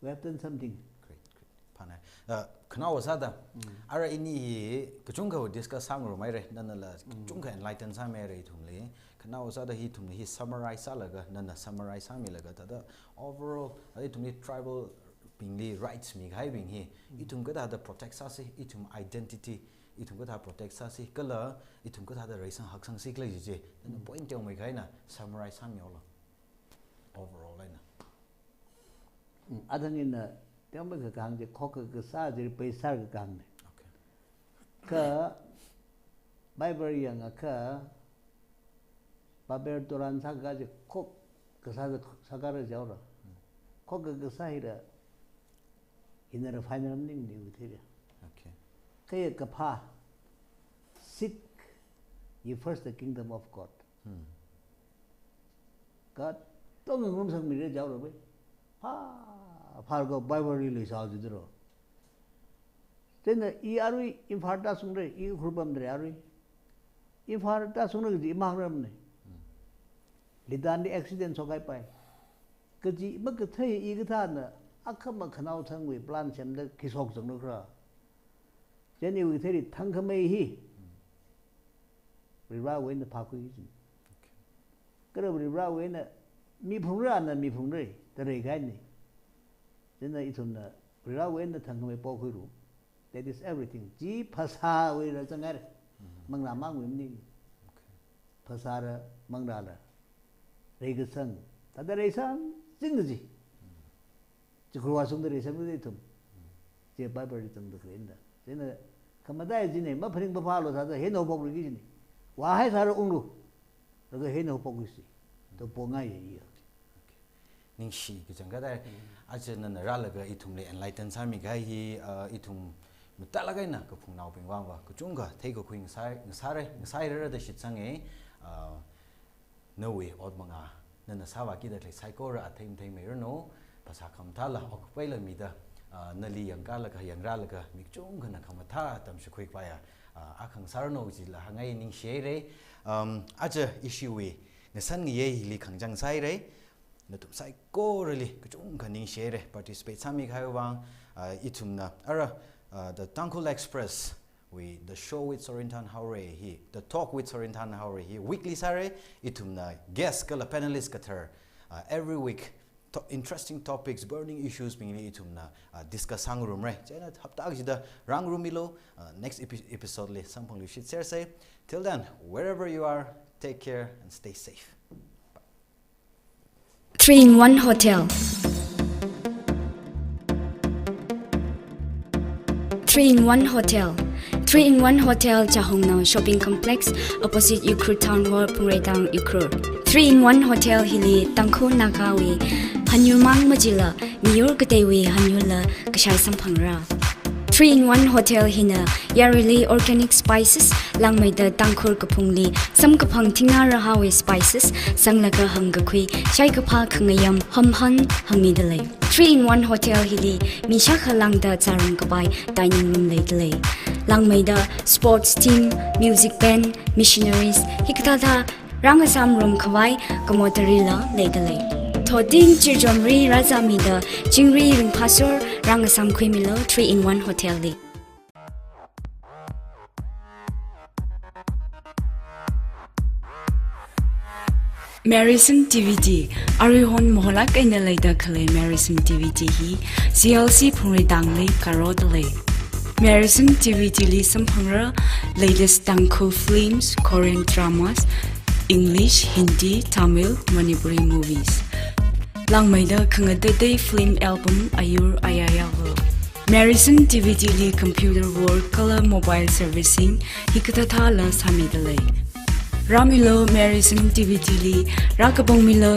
we have done something. Great, great. Phānai. Uh, khanaowa sāda, Mm. ara ini hi kachungkha discuss sāngarumhaira, nanala Mm. kachungkha enlighten sāmihaira ithumli. Khanaowa sāda hi ithumli hi summarize sālaga, nana summarize sāmilaga, thāda overall, thāda ithumli tribal bingli rights mikahaibing hi, Mm. ithum kathāda protect sāsi, ithum identity, ithum kathā protect sāsi, kala ithum kathāda reisang haksangsi khala jichi. Then point teomeikha eina summarize sāmihaolu. Overall eina. Mm, athang ina teomeikha kahāng chi khokha kasā chi ri paisar kahāngna. Okay. Kha Bible yangakha Babel turan sākha chi khokha kasā sākha ra jaora. Khokha kasā hira, hina ra final ningni uthira. Okay. Kaya kaphā, seek ye first the kingdom of God. Hmm. God tong ngum sangmira jaora bai. Phā, phākha Bible li leisā jidro. Chieina i arui Imphal tāshungra, i Ukhrul pamdalei arui. Imphal tāshungra kaji i mangramna. Litan li accident shokhaipai. Kaji makathei i kathāna, akhama khanao thangwui plan semda khi shokzanglu khala. Chieina iwui katheili thangkhamei hi Varivarawui eina phākhui jin. Okay. Kala Varivarawui eina mi phungra, ana mi phungra, da reikahaina. Chieina ithumna Varivarawui eina thangkhamei pokhuilu. That is everything. Chi phasāwui ra zangaira. Manglā mangwui maning. Okay. Phasāla, manglāla, reikasang, thāda reisangching kaji. Chi Ukhrul vāshungda reisangda ithum. Chi Bible li zangda khalei eina. Chieina khamataiya china, maphaning paphālu sāda heinao pokluiki jina. Vāhai sāra unglu. Laga heinao pokluisi. To pongaiya iya. Ningshi kachangkhat ai. Aja nana rālaga ithumli enlighten sāmikahai hi, uh, ithum mathālāk eina kaphungnaobing vangva kachungkha theikakhui ngasai, ngasāra, ngasāra da shitsanga. Uh, nawui ot manga, nana sāvākida khalei saikora athei matheimeiranu, phasā khamathāla okpaila mida, uh, nali yangkalaga, yangrālaga, mi kachungkhana khamathā tamshikhuikapaiya, uh, akha ngasāranu jila hāngngai, ningshihaira. Um, aja ishiwui ngasan ngayei hili khangachang sāhaira. Nathum saikorali kachungkha ningshihaira, participate sāmikahai vang, uh, ithumna, ara, uh, the Tangkhul Express wui The Show with Sorinthan Haorei hi, The Talk with Sorinthan Haorei hi weekly sāra, ithumna guest kala panelist kathar, uh, every week to-, interesting topics, burning issues bingli ithumna, uh, discuss sāngarumra. Chieina hapta kachida rāngarumilu, uh, next epi-, episode li samphangluishitsersa. Till then, wherever you are, take care and stay safe. Bye. Three in one Hotel. Three in one Hotel. Three in one Hotel, Chahongnao Shopping Complex, opposite Ukhrul Town Hall, Phungreitang, Ukhrul. Three in one Hotel hili Tangkhul Nagawui hanyurmang majila, miyur kateiwui hanyurla kashai samphangra. Three in one Hotel hina yaruili organic spices, langmeida Tangkhul kaphungli samkaphang thingnā rahāwui spices, sanglaga hangkakhui, shaikaphā khangayam, hamhan hāngmidalei. Three in one Hotel hili mi shākha lāngda zārumkapai dining room leidalei. Langmeida sports team, music band, missionaries, hikathāthā rāngasām ngarumkhavai kamotarila leidalei. Thoting chirjomri rāzāmida chingri ringphāsor rāngasāmkhuimilu Three in one Hotel li. Marison D V D, aruihon maholāk eina leida khalei Marison D V D hi C L C Phungreitangli karodalei. Marison D V D li samphangra latest Tangkhul films, Korean dramas, English, Hindi, Tamil, Manipuri movies. Langmeida khangateitei film album ayur ayāyāva. Marison D V D li computer work kala mobile servicing hikathāthāla sāmidalei. Rāmilu Marison D V D li, rākapangmilu.